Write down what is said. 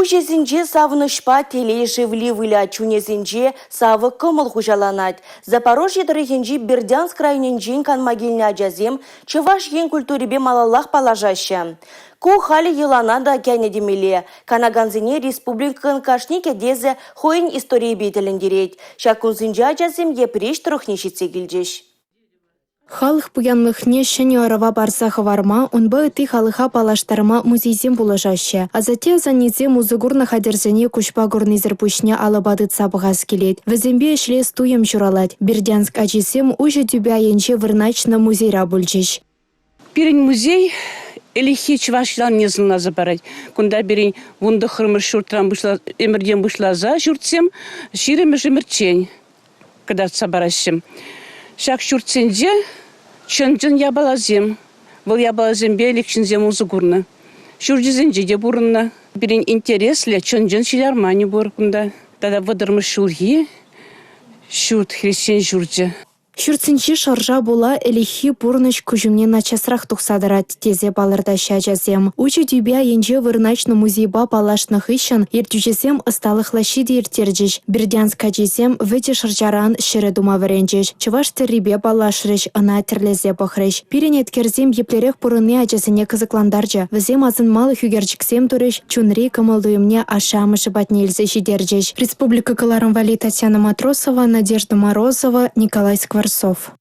Куҫӗсенче савӑнӑҫпа телей шевли вылять, чунӗсенче савӑк кӑмӑл хуҫаланать. Запорожье тӑрӑхӗнчи Бердянск районӗнчен канма килнӗ ачасем Чӑваш Ен культурипе малаллах паллашаҫҫӗ. Ку халӗ йӑлана та кӗнӗ темелле. Канакансене республикӑн кашни кӗтесӗ хӑйӗн историйӗпе тӗлӗнтерет. Ҫак кунсенче ачасем Йӗпреҫ тӑрӑхне ҫитсе килчӗҫ. Халӑх пуянлӑхне ҫӗнӗ ӑрӑва парса хӑварма, унпа ытти халӑха паллаштарма музейсем пулӑшаҫҫӗ. Асатте-асаннесем усӑ курнӑ хатӗрсене куҫпа курнисӗр пуҫне алӑпа тытса пӑхас килет. Вӗсемпе ӗҫлес туйӑм ҫуралать. Бердянск ачисем уҫӑ тӳпе айӗнче вырнаҫнӑ музейра пулчӗҫ. Пирӗн музей ӗлӗкхи чӑваш ялне сӑнласа парать. Кунта пирӗн 19-мӗш ҫуртран ӗмӗртен пуҫласа ҫуртсем 20-мӗш ӗмӗрччен кӑтартса параҫҫӗ. Ҫак ҫуртсенче чӑн-чӑн япаласем, вӑл япаласемпе ӗлӗк ҫынсем усӑ курнӑ. Ҫурчӗсенче те пурӑннӑ. Пирӗн интереслӗ чӑн-чӑн ҫил арманӗ пур кунта. Тата 30-мӗш ҫулхи ҫурт, хресчен ҫурчӗ. Ҫуртсенчи шӑрша пула ӗлӗкхи пурнӑҫ куҫ умне наччасрах тухса тӑрать тесе палӑртаҫҫӗ ачасем. Уҫӑ тӳпе айӗнче вырнаҫнӑ музейпа паллашнӑ хыҫҫӑн ертӳҫӗсем ӑсталӑх лаҫҫи те ирттерчӗҫ. Бердянск ачисем вӗтӗ шӑрҫаран ҫӗрӗ тума вӗренчӗҫ, чӑваш тӗррипе паллашрӗҫ, ӑна тӗрлесе пӑхрӗҫ. Пирӗн еткерсем еплерех пурӑнни ачасене кӑсӑклантарчӗ. Вӗсем асӑнмалӑх ӳкерчӗксем турӗҫ, чунри кӑмӑл-туйӑмне ашшӗ-амӑшӗ патне илсе ҫитерчӗҫ. Республика кӑларӑм валли Татьяна Матросова, Надежда Морозова, Николай Скворцов.